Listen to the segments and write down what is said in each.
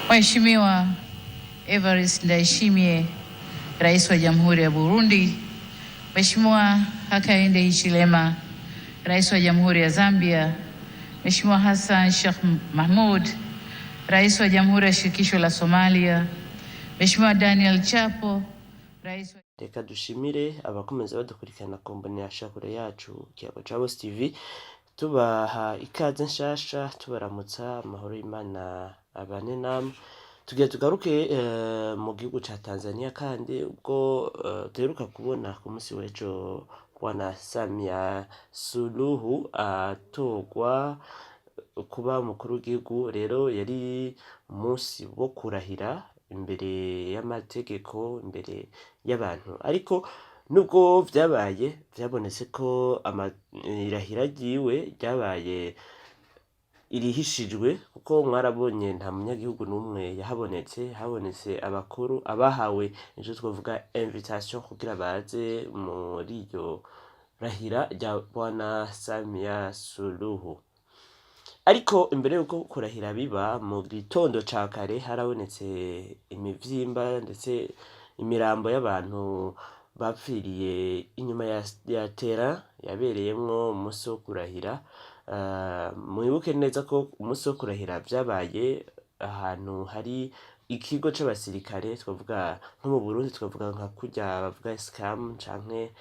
Mheshimiwa Evariste Ndayishimiye, Rais wa Jamhuri ya Burundi, Mheshimiwa Hakainde Hichilema, Rais wa Jamhuri ya Zambia, Mheshimiwa Hassan Sheikh Mahmud, Rais wa Jamhuri ya Shirikisho la Somalia, Mheshimiwa Daniel Chapo, Rais wa Reka dushimire abakomeza badukurikirana ku mboneshakure yacu Kiyago ca Bose TV, tubaha ikaze nshasha, tubaramutsa amahoro y'Imana abane namwe. Tugira tugaruke mu gihugu ca Tanzania, kandi ubwo duheruka kubona ku munsi w'ejo Bwana Samia Suluhu atorwa kuba umukuru w'igihugu. Rero yari umunsi wo kurahira imbere y'amategeko, imbere y'abantu, ariko nubwo vyabaye, vyabonetse ko irahira ryiwe ryabaye irihishijwe, kuko mwarabonye nta munyagihugu n'umwe yahabonetse. Habonetse abakuru, abahawe ico twovuga invitation kugira baze muri iryo rahira rya Bwana Samia Suluhu. Ariko imbere yuko kurahira biba, mu gitondo ca kare harabonetse imivyimba ndetse imirambo y'abantu bapfiriye inyuma ya terrain yabereyemwo umunsi wo kurahira. Mwibuke neza ko umunsi wo kurahira vyabaye ahantu hari ikigo c'abasirikare, twavuga nko mu Burundi twavuga nka kurya bavuga ISCAM canke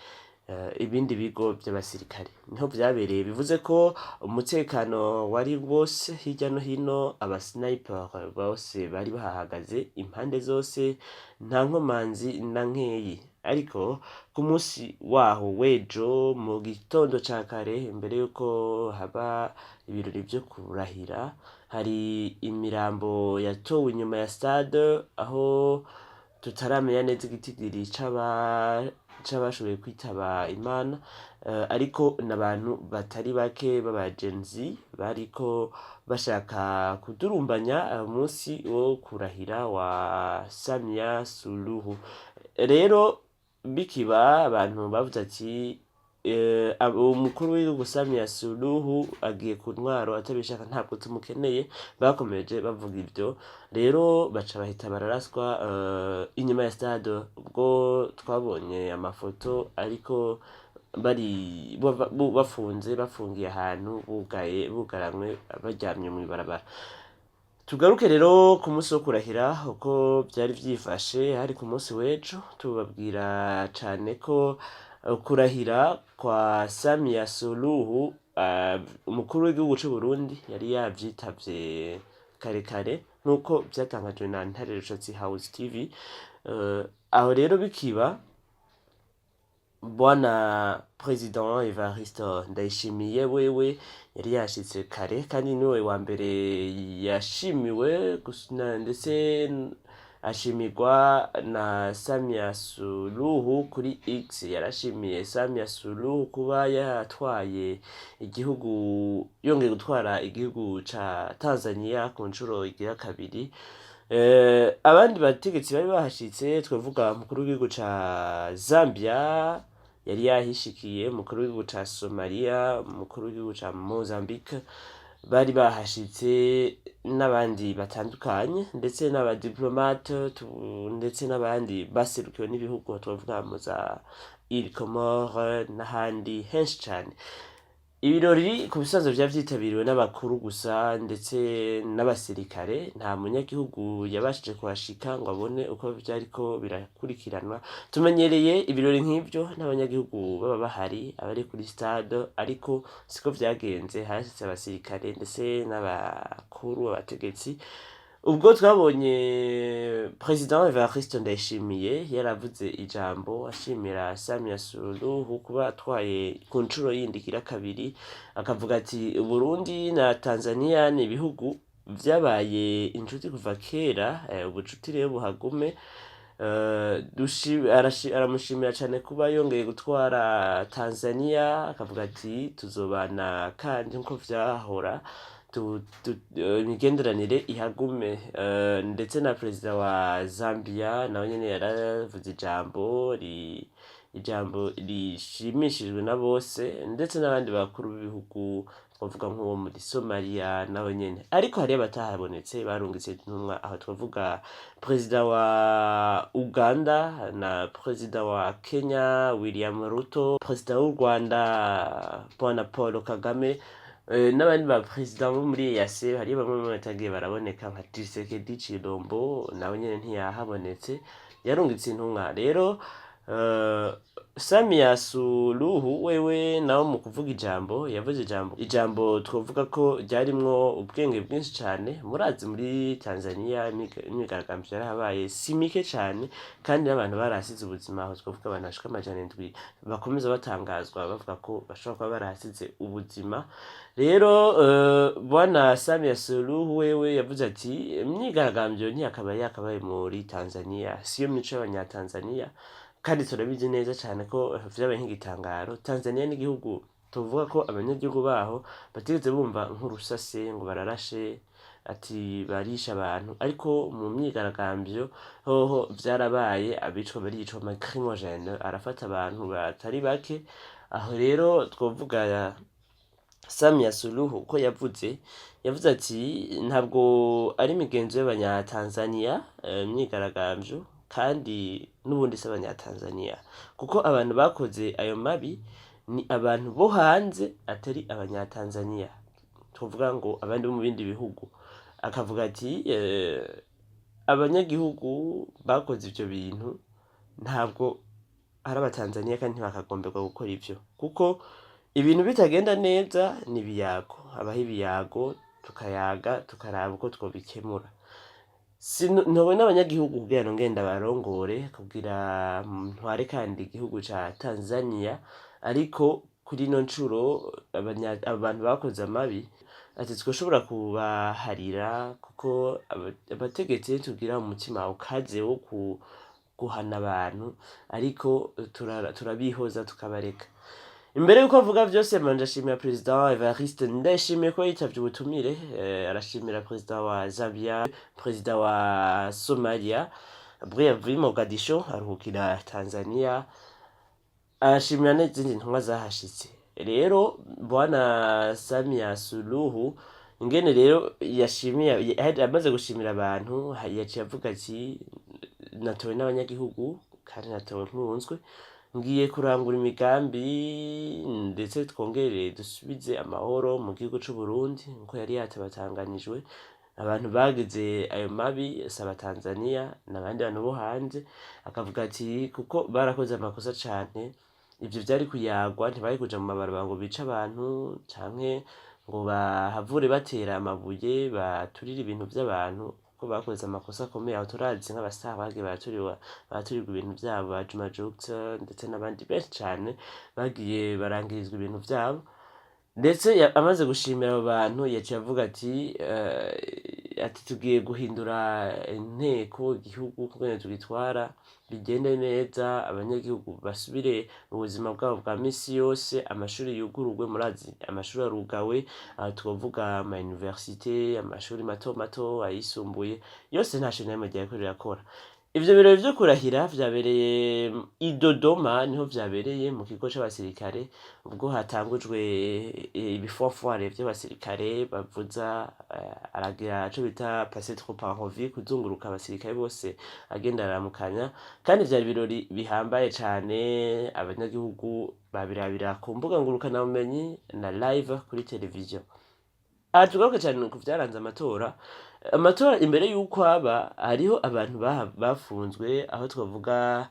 ibindi bigo vy'abasirikare, niho vyabereye. Bivuze ko umutekano wari wose hirya no hino, aba sniper bose bari bahahagaze impande zose, nta nkomanzi na nkeyi. Ariko ku munsi waho w'ejo mu gitondo ca kare, imbere yuko haba ibirori vyo kurahira, hari imirambo yatowe inyuma ya stade, aho tutaramenya neza igitigiri c'abashoboye kwitaba Imana, ariko n'abantu batari bake b'abagenzi bariko bashaka kudurumbanya umunsi wo kurahira wa Samia Suluhu. Rero bikiba, abantu bavuze ati umukuru w'igihugu Samia Suluhu agiye ku ntwaro atabishaka, ntabwo tumukeneye. Bakomeje bavuga ivyo, rero baca bahita bararaswa inyuma ya stade. Ubwo twabonye amafoto, ariko bari bafunze, bafungiye ahantu bugaye, bugaranywe, baryamye mw'ibarabara. Tugaruke rero ku munsi wo kurahira uko vyari vyifashe. Hari ku munsi w'ejo. Tubabwira cane ko kurahira kwa Samia Suluhu, umukuru w'igihugu c'u Burundi yari yavyitavye kare kare, nk'uko vyatangajwe na Ntare Rushatsi House TV. Aho rero bikiba, Bwana President Evariste Ndayishimiye wewe yari yashitse kare, kandi niwe wa mbere yashimiwe, ndetse ashimirwa na Samia Suluhu. Kuri X yarashimiye Samia Suluhu kuba yatwaye igihugu, yongeye gutwara igihugu ca Tanzania ku nshuro igira kabiri. Abandi bategetsi bari bahashitse, twavuga umukuru w'igihugu ca Zambia yari yahishikiye, umukuru w'igihugu ca Somalia, umukuru w'igihugu ca Mozambique bari bahashitse, n'abandi batandukanye, ndetse n'abadiplomate, ndetse n'abandi baserukiwe n'ibihugu, twavuga mu za Îles Comores n'ahandi henshi cane. Ibirori ku bisanzwe vyari vyitabiriwe n'abakuru gusa ndetse n'abasirikare. Nta munyagihugu yabashije kuhashika ngo abone uko vyariko birakurikiranwa. Tumenyereye ibirori nk'ivyo n'abanyagihugu baba bahari, abari kuri stade, ariko siko vyagenze. Hashitse abasirikare ndetse n'abakuru, abategetsi. Ubwo twabonye President Evariste Ndayishimiye yaravuze ijambo ashimira Samia Suluhu kuba atwaye ku nshuro yindi igira kabiri, akavuga ati Burundi na Tanzania ni ibihugu vyabaye inshuti kuva kera, ubucuti rero buhagume. Aramushimira cane kuba yongeye gutwara Tanzania, akavuga ati tuzobana kandi nkuko vyahora, imigenderanire ihagume. Ndetse na perezida wa Zambia nawe nyene yaravuze ijambo rishimishijwe na bose, ndetse n'abandi bakuru b'ibihugu. Twavuga nk'uwo muri Somalia nawe nyene, ariko hariyo abatahabonetse barungitse intumwa. Aho twavuga perezida wa Uganda na perezida wa Kenya William Ruto, perezida w'u Rwanda Bwana Paul Kagame, n'abandi ba perezida bo muri EAC. Hariyo bamwe bamwe batagiye baraboneka nka Tshisekedi Tshilombo, nawe nyene ntiyahabonetse, yarungitse intumwa. Rero Samia Suluhu wewe nawe mu kuvuga ijambo, yavuze ijambo twovuga ko ryarimwo ubwenge bwinshi cane. Murazi muri Tanzania imyigaragambyo yarahabaye si mike cane, kandi n'abantu barahasize ubuzima. Aho twovuga abantu bashika 700 bakomeza batangazwa bavuga ko bashobora kuba barahasize ubuzima. Rero Bwana Samia Suluhu wewe yavuze ati imyigaragambyo ntiyakabaye yakabaye muri Tanzania, siyo mico y'Abanyatanzania, kandi turabizi neza cane ko vyabaye nk'igitangaro. Tanzania n'igihugu tuvuga ko abanyagihugu baho batigeze bumva nk'urusase ngo bararashe, ati barisha abantu, ariko mu myigaragambyo hoho vyarabaye, abicwa baricwa, ama lacrymogène arafata abantu batari bake. Aho rero twovuga Samia Suluhu ko yavuze ati ntabwo ari imigenzo y'Abanyatanzania imyigaragambyo, kandi n'ubundi si Abanyatanzania, kuko abantu bakoze ayo mabi ni abantu bo hanze atari Abanyatanzania, tuvuga ngo abandi bo mu bindi bihugu. Akavuga ati abanyagihugu bakoze ivyo bintu ntabwo ari Abatanzania, kandi ntibakagomberwa gukora ivyo, kuko ibintu bitagenda neza ni ibiyago, habaho ibiyago, tukayaga, tukaraba uko twobikemura. Ntobona abanyagihugu kugira ngo ngenda barongore kugira ntware kandi igihugu ca Tanzania, ariko kuri ino ncuro abantu bakoze amabi, ati twoshobora kubaharira, kuko abategetsi tugira umutima ukaze wo guhana abantu, ariko turabihoza tukabareka. Imbere yuko avuga vyose, manje ashimira Perezida Evariste Ndayishimiye ko yitavye ubutumire. Arashimira Perezida wa Zambia, Perezida wa Somalia, yavuye i Mogadisho aruhukira Tanzania, arashimira n'izindi ntumwa zahashitse. Rero Bwana Samia Suluhu ingene rero yashimiye, amaze gushimira abantu, yaciye avuga ati natowe n'abanyagihugu kandi natowe nkunzwe, ngiye kurangura imigambi, ndetse twongere dusubize amahoro mu gihugu c'u Burundi nkuko yari yatabatanganijwe. Abantu bagize ayo mabi si Abatanzania, n'abandi bantu bo hanze. Akavuga ati kuko barakoze amakosa cane, ivyo vyari kuyagwa, ntibari kuja mu mabarabara ngo bice abantu canke ngo bahavure batera amabuye, baturire ibintu vy'abantu, kuko bakoze amakosa akomeye. Aho turazi nk'abastar bagiye baraturirwa ibintu vyabo, ba Juma Jux ndetse n'abandi benshi cane bagiye barangirizwa ibintu vyabo. Ndetse amaze gushimira abo bantu, yaciye avuga ati tugiye guhindura inteko igihugu kungene tugitwara bigende neza, abanyagihugu basubire mu buzima bwabo bwa misi yose, amashuri yugururwe. Murazi amashuri arugawe, aha twovuga ama université, amashuri mato mato, ayisumbuye yose nta shuri na rimwe ryariko rirakora. Ivyo birori vyo kurahira vyabereye i Dodoma, niho vyabereye mu kigo c'abasirikare, ubwo hatangujwe ibifanfare vy'abasirikare bavuza, aragira ico bita passer troupe en revue, kuzunguruka abasirikare bose agenda araramukanya. Kandi vyari ibirori bihambaye cane, abanyagihugu babirabira ku mbuga ngurukanabumenyi na live kuri televiziyo. Aha tugaruke cane ku vyaranze amatora. Amatora imbere y'uko aba, hariho abantu bafunzwe. Aho twavuga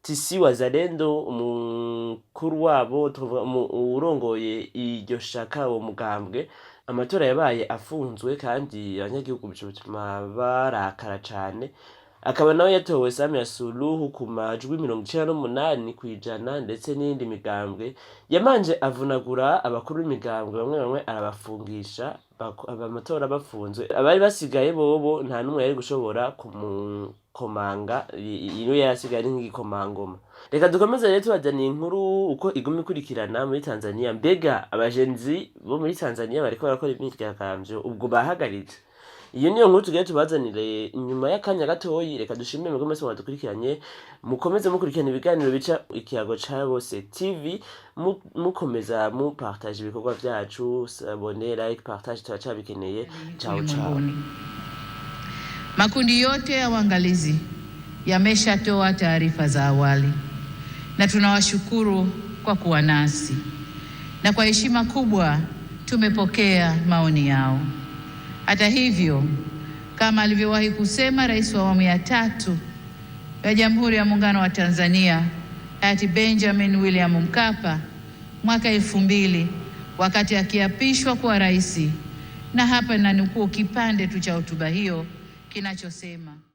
TC Wazalendo, umukuru wabo, twavuga uwurongoye iryo shaka, uwo mugambwe. Amatora yabaye afunzwe, kandi abanyagihugu bico bituma barakara cane. Akaba nawe yatowe Samia Suluhu ku majwi 98%, ndetse n'iyindi migambwe. Yamanje avunagura abakuru b'imigambwe bamwe bamwe, arabafungisha, amatora bafunzwe. Abari basigaye bobo nta n'umwe yari gushobora kumukomanga, niwe yari asigaye ari nk'igikomangoma. Reka dukomeze rero tubazaniye inkuru uko iguma ikurikirana muri Tanzania. Mbega abagenzi bo muri Tanzania bariko barakora imyigaragambyo, ubwo bahagaritse? Iyo niyo nkuru tugiye tubazanire nyuma y'akanya gatoyi. Reka dushimire mwebwe mwese mwadukurikiranye, mukomeze mukurikirana ibiganiro bica Ikiyago ca Bose TV, mukomeza mupartage ibikorwa vyacu, s'abonner, like, partage, turacabikeneye. Ciao ciao. Ulimwenguni. Makundi yote ya uangalizi yameshatoa taarifa za awali na tunawashukuru kwa kuwa nasi na kwa heshima kubwa tumepokea maoni yao. Hata hivyo, kama alivyowahi kusema Rais wa awamu ya tatu ya Jamhuri ya Muungano wa Tanzania hayati Benjamin William Mkapa mwaka 2000 wakati akiapishwa kuwa rais, na hapa nanukuu kipande tu cha hotuba hiyo kinachosema